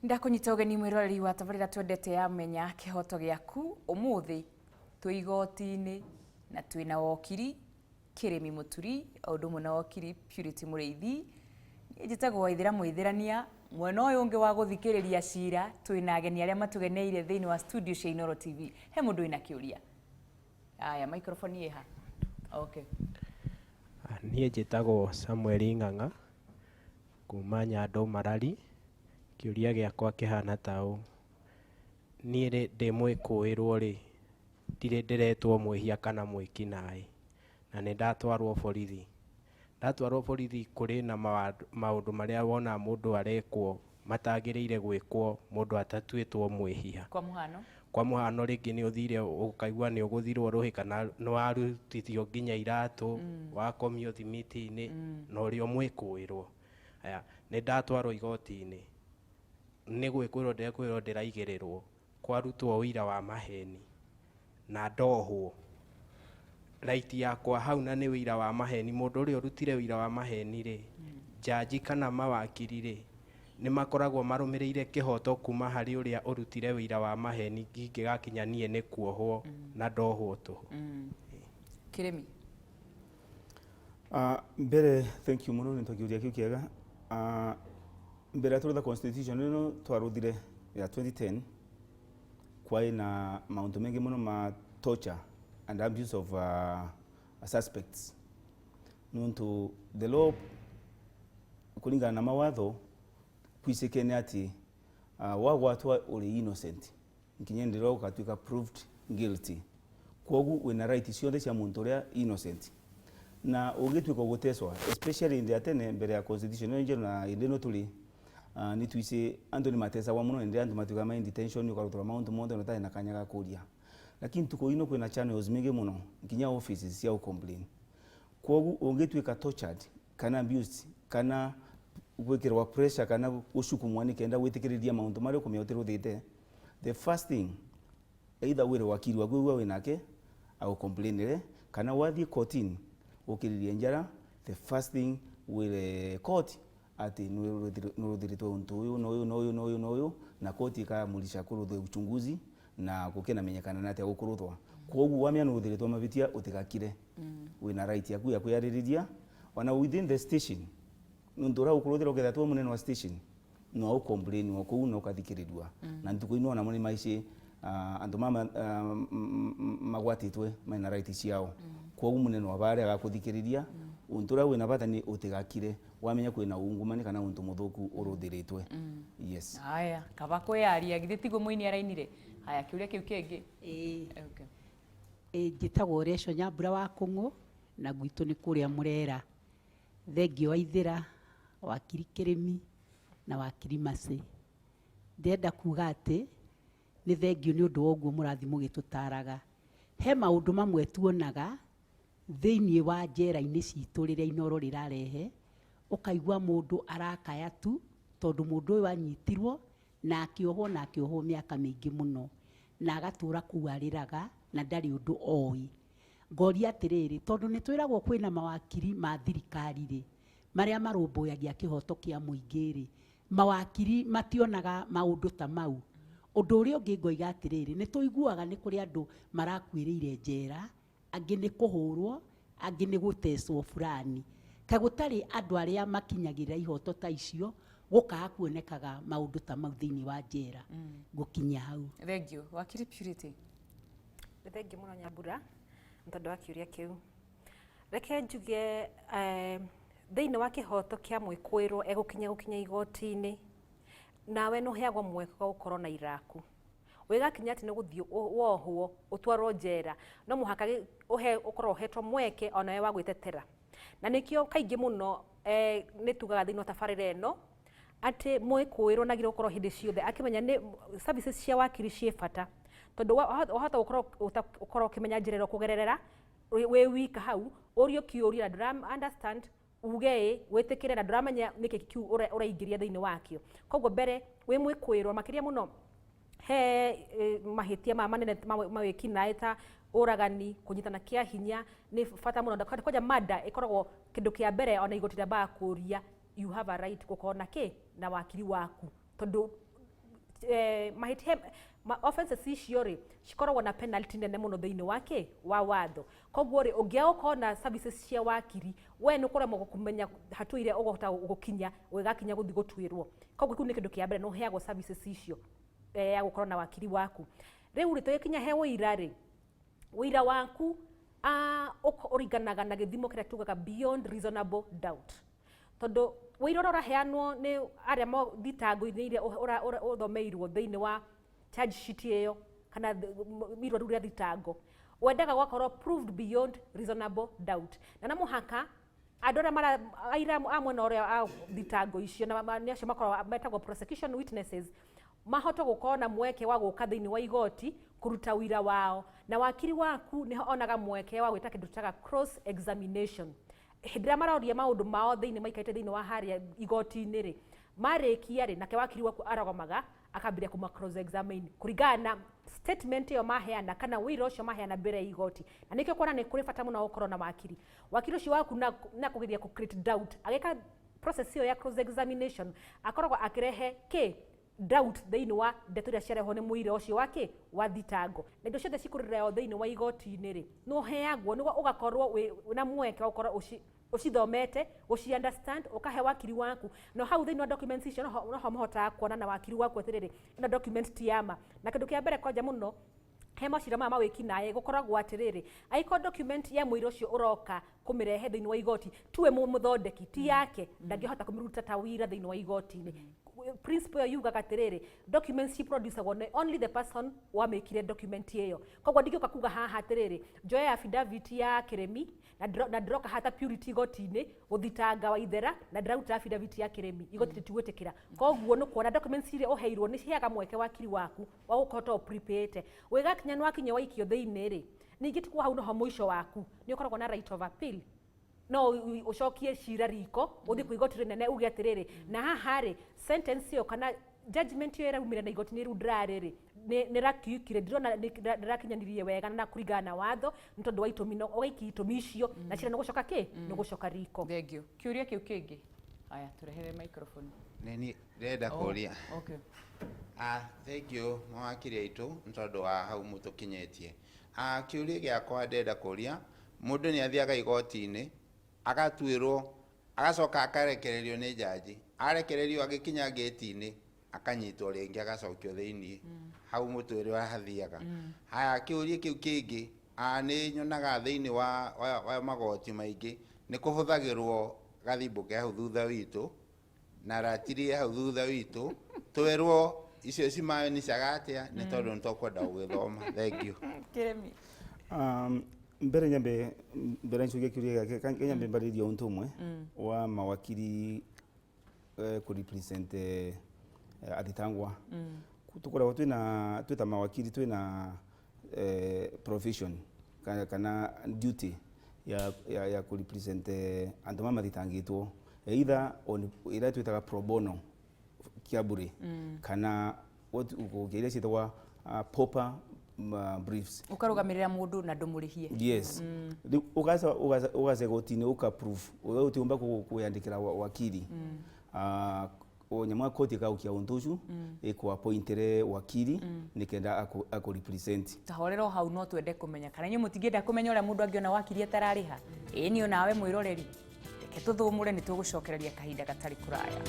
Ndakunyita ũgeni mwĩroreri wa tabarĩra twendete ya Menya Kĩhoto Gĩaku. Ũmũthĩ twĩ igoti-inĩ na twĩna wokiri Kĩrĩmi Mũturi o ũndũ ũmwe na wokiri Purity Mũrĩithi. Niĩ njĩtagwo Waithĩra Mũithĩrania. Mwena ũyũ ũngĩ wa gũthikĩrĩria cira twĩna ageni arĩa matũgeneire thĩinĩ wa studio cia Inooro TV. He mũndũ wĩna kĩũria? Aya, microphone ĩ ha? Okay. Niĩ njĩtagwo Samuel Ng'ang'a kuma Nyando Marari. Kĩũria gĩakwa kĩhana ta ũũ, niĩ rĩ ndĩ mwĩkũĩrwo rĩ, ndirĩ ndĩretwo mwĩhia kana mwĩkinaĩ, na nĩ ndatwarwo borithi. Ndatwarwo borithi kũrĩ na maũndũ marĩa wonaga mũndũ arekwo matagĩrĩire gwĩkwo mũndũ atatuĩtwo mwĩhia. Kwa mũhano? Kwa mũhano rĩngĩ nĩ ũthire ũkaigua nĩ ũgũthirwo rũhĩ kana nĩ warutithio nginya iratũ, wakomio thimiti-inĩ na ũrĩ o mwĩkũĩrwo. Aya, nĩ ndatwarwo igoti-inĩ, nĩ gwĩkũĩrwo ndĩrekwĩrwo ndĩraigĩrĩrwo, kwarutwo ũira wa maheni na ndohwo. Right yakwa hau na nĩ ũira wa maheni, mũndũ ũrĩa ũrutire ũira wa maheni rĩ, njanji kana mawakiri rĩ, nĩ makoragwo marũmĩrĩire kĩhoto kuma harĩ ũrĩa ũrutire ũira wa maheni ngingĩgakinya niĩ nĩ kuohwo na ndohwo tũhũ. Kĩrĩmi. Mbere thank you mũno nĩ tondũ kĩũria kĩu kĩega. Mbere ya tũrutha constitution ĩno twaruthire ya 2010, kwarĩ na maũndũ maingĩ mũno ma torture and abuse of suspects, nontu the law, kũringana na mawatho, kwicĩkene atĩ wagwatwa ũrĩ innocent nginya hĩndĩ ĩrĩa ũgatuĩka proved guilty. Kwoguo wĩna right ciothe cia mũndũ ũrĩa innocent, na ũngĩtuĩka ũgũtecwa, especially hĩndĩ ya tene mbere ya constitution ĩno njerũ na hĩndĩ ĩno tũrĩ, nĩ twicĩ andũ nĩ matecagwa mũno hĩndĩ ĩrĩa andũ matuĩkaga ma in detention, ũkarutĩrwo maũndũ mothe ona ũtarĩ na kanya ga kũria. Lakini tukũ ino kwĩna channels mingĩ mũno, nginya offices cia gũ complain. Kwoguo ũngĩtuĩka tortured kana abused kana gwĩkĩrwo pressure kana gũcukumwo nĩ kenda gwĩtĩkĩrĩria maũndũ marĩa ũkũmenya ũtĩrũthĩte, the first thing, either wĩre wakiri waku ũigua wĩnake agũcomplainĩre, kana wathiĩ kotini ũkĩrĩrie njara, the first thing wĩre court atĩ nĩũrũthĩrĩtwo ũndũ ũyũ na ũyũ na ũyũ na ũyũ na ũyũ, na koti ĩkaamũrisha kũrũthwo uchunguzi na gũkĩnamenyekana na atĩa gũkũrũthwa. Kwoguo wamenya nĩũrũthĩrĩtwo mavĩtia, ũtigakire, wĩna right yaku ya kwĩyarĩrĩria ona within the station, nũndũ ũrĩa ũkũrũthĩra ũketha tuo mũnene wa station no ũcomplain o kũu na ũkathikĩrĩrua. Na ntukũ ino onamo nĩ maici andũ mama magwatĩtwe mena right ciao. Kwoguo mũnene wa barĩa agakũthikĩrĩria. Ũndũ ũrĩa wĩna bata nĩ ũtigakire wamenya kwĩna ungumani kana ũndũ mũthũku ũrũthĩrĩtwe, yes. Haya, kaba kwĩyaria, githĩ tiguo mũini arainire? Haya, kĩũria kĩu kĩngĩ. Ĩĩ. Okay. Ĩ, njĩtagwo Reco Nyambura wa Kũng'ũ na gwitũ nĩ kũrĩa Mũrera. Thengiũ Waithĩra, wakiri Kĩrĩmi na wakiri Macĩ. Ndĩrenda kuga atĩ nĩ thengiũ nĩ ũndũ wa ũguo mũrathiĩ mũgĩtũtaraga. He maũndũ mamwe tuonaga thĩinĩ wa njera-inĩ citũ rĩrĩa Inooro rĩrarehe, ũkaigua mũndũ arakaya tu tondũ mũndũ ũyũ anyitirwo na akĩohwo na akĩohwo mĩaka mĩingĩ mũno na agatũra kũu arĩraga na ndarĩ ũndũ oĩ. Ngoria atĩrĩrĩ, tondũ nĩ twĩragwo kwĩna mawakiri ma thirikari rĩ, marĩa marũmbũyagia kĩhoto kĩa mũingĩ rĩ, mawakiri mationaga maũndũ ta mau? Ũndũ ũrĩa ũngĩ ngoiga atĩrĩrĩ, nĩ tũiguaga nĩ kũrĩ andũ marakuĩrĩire njera, angĩ nĩ kũhũrwo, angĩ nĩ gũtecwo fulani. Kaĩ gũtarĩ andũ arĩa makinyagĩrĩra ihoto ta icio, gũkaga kuonekaga maũndũ ta mau thĩinĩ wa njera? Ngũkinyia hau. Thank you. Wakiri Purity. Nĩ thengiũ mũno Nyambura nĩ tondũ wa kĩũria kĩu. Reke njuge, thĩinĩ wa kĩhoto kĩa mwĩkũĩrwo egũkinya gũkinya igoti-inĩ, nawe nĩ ũheagwo mweke wa gũkorwo na iraku. Wĩgakinya atĩ nĩ ũgũthiĩ wohwo ũtwarwo njera, no mũhaka ũhe ũkorwo ũhetwo mweke onawe wa gwĩtetera. Na nĩkĩo kaingĩ mũno nĩ tugaga thĩinĩ wa tabarĩra ĩno atĩ mwĩkũĩrwo nagĩrĩirwo gũkorwo hĩndĩ ciothe akĩmenya nĩ services cia wakiri ciĩ bata, tondũ wahota gũkorwo ũkorwo ũkĩmenya njĩra ĩrĩa ũkũgererera wĩ wika hau, ũrio kĩũria na ndũra understand, uge ĩ, wĩtĩkĩre, na ndũramenya nĩkĩ kĩu ũraingĩria thĩinĩ wakĩo. Koguo mbere wĩ mwĩkũĩrwo, makĩria mũno he mahĩtia maya manene ma wĩkinaĩ ta ũragani, kũnyitana kĩa hinya, nĩ bata mũno. Kwanja murder ĩkoragwo kĩndũ kĩa mbere ona igoti rĩambaga kũria, you have a right gũkorwo na kĩ na wakiri waku, tondũ Mahĩtia offenses icio rĩ, cikoragwo na penalty nene mũno thĩinĩ wa kĩ wa watho. Koguo rĩ, ũngĩaga gũkorwo na services cia wakiri, we nĩ ũkũremwo kũmenya hatua iria ũgũhota gũkinya ũgĩgakinya gũthiĩ gũtuĩrwo. Koguo kĩu nĩ kĩndũ kĩa mbere, nĩ ũheagwo services icio ya gũkorwo na wakiri waku. Rĩu rĩ, tũgĩkinya he ũira rĩ, ũira waku ũringanaga na gĩthimo kĩrĩa tugaga beyond reasonable doubt, tondũ ũira ũrĩa ũraheanwo nĩ arĩa thitango-inĩ iria ũthomeirwo thĩinĩ wa charge sheet ĩyo kana irũa rĩu rĩa thitango, wendaga gũgakorwo proved beyond reasonable doubt. Na mũhaka andũ arĩa mara aira a mwena ũrĩa a thitango icio, na nĩ acio makoragwo metagwo prosecution witnesses, mahote gũkorwo na mweke wa gũka thĩinĩ wa igoti kũruta ũira wao. Na wakiri waku nĩho onaga mweke wa gwĩta kĩndũ tũtaga cross examination. Hĩndĩ ĩrĩa maroria maũndũ mao thĩinĩ, maikarĩte thĩinĩ wa harĩa igoti-inĩ rĩ, marĩkia rĩ, nake wakiri waku arogamaga akambĩrĩria kuma cross examine kũringana na statement ĩyo maheana kana ũira ũcio maheana mbere ya igoti. Na nĩkĩo kuona nĩ kũrĩ bata mũno gũkorwo na wakiri. Wakiri ũcio waku na kũgeria kũ create doubt, agĩka process ĩyo ya cross examination, akoragwo akĩrehe kĩ doubt thĩinĩ wa ndeto iria ciarehwo nĩ mũira ũcio wa kĩ wa thitango. Na indo ciothe cikũrĩrwo thĩinĩ wa igoti-inĩ rĩ, nĩ ũheagwo nĩguo ũgakorwo wĩ na mweke wa gũkorwo ũcithomete, gũci understand, ũkahe wakiri waku. No hau thĩinĩ wa documents icio noho mũhotaga kuona na wakiri waku atĩrĩrĩ, ĩno document ti ya ma. Na kĩndũ kĩa mbere kwanja mũno he macira maya ma wĩkinaĩ, gũkoragwo atĩrĩrĩ, angĩkorwo document ya mũira ũcio ũroka kũmĩrehe thĩinĩ wa igoti tiwe mũthondeki, ti yake, ndangĩhota kũmĩruta ta wĩira thĩinĩ wa igoti-inĩ. Principle ĩyo yugaga atĩrĩrĩ, documents ciproducagwo nĩ only the person wamĩkire document ĩyo. Koguo ndingĩũka kuga haha atĩrĩrĩ, njoe affidavit ya Kĩrĩmi na ndĩroka hata Purity igoti-inĩ gũthitanga Waithera na ndĩraruta affidavit ya Kĩrĩmi, igoti rĩtigwĩtĩkĩra. Koguo nĩ kuona documents iria ũheirwo nĩ ciheaga mweke wakiri waku wa gũkorwo prepare. Wĩgakinya nĩ wakinya waikio thĩinĩ rĩ, ningĩ ti hau noho mũico waku, nĩ ũkoragwo na right of appeal. No ũcokie cira riko, ũthiĩ kwĩ igoti rĩnene, uge atĩrĩrĩ, na haha rĩ, sentence ĩyo kana judgment ĩyo ĩraumire na igoti-inĩ rĩu ndĩrarĩ rĩ, nĩ rakiukire, ndirona ndĩrakinyanirie wega na kũringana na watho, nĩ tondũ wa itũmi, no ũgaikia itũmi icio na cira nĩ gũcoka kĩ nĩ gũcoka riko. Thank you. Kĩũria kĩu kĩngĩ, aya tũrehere microphone. Nĩ ndĩrenda Oh, kũria. Okay. Thank you mawakiri aitũ nĩ tondũ wa hau mũtũkinyĩtie. Kĩũria gĩakwa ndĩrenda kũria, mũndũ nĩ athiaga igoti-inĩ agatuĩrwo, agacoka akarekererio nĩ jaji. Arekererio, agĩkinya ngĩti-inĩ akanyitwo rĩngĩ, agacokio thĩiniĩ hau mũtwĩre hathiaga. Haya, kĩũria kĩu kĩngĩ, nĩ nyonaga thĩinĩ wa magoti maingĩ nĩ kũhũthagĩrwo gathimbo ke hau thutha witũ na ratiri hau thutha witũ, twerwo icio cimanicaga atĩa, nĩ tondũ nĩ tũkwenda gũgĩthoma. Thank you. Kĩrĩmi. Mbere nyambe mbere ncukie kiuria gĩake, nyambe mbarĩrie ũndũ ũmwe wa mawakiri kũrepresent athitangwa. Tũkoragwo twĩna, twĩta mawakiri, twĩna profession kana duty ya kũrepresent andũ ma mathitangĩtwo, either on ĩrĩa twĩtaga pro bono, kia bure, kana what iria ciĩtagwo pauper briefs. Ũkarũgamĩrĩra mũndũ na ndũmũrĩhie. Yes. Rĩu ũgaca igoti-inĩ ũka prove we ũtiũmba kwĩyandĩkĩra wakiri. O nyamũ ya koti ĩkagũkia ũndũ ũcio, ĩkũ-appointĩre wakiri nĩkenda akũ represent. Tahorera o hau, no twende kũmenya kana inyuĩ mũtingĩenda kũmenya ũrĩa mũndũ angĩona wakiri atararĩha. Ĩĩ, niĩ nawe mwĩroreri, reke tũthũmũre, nĩ tũgũcokereria kahinda gatarĩ kũraya.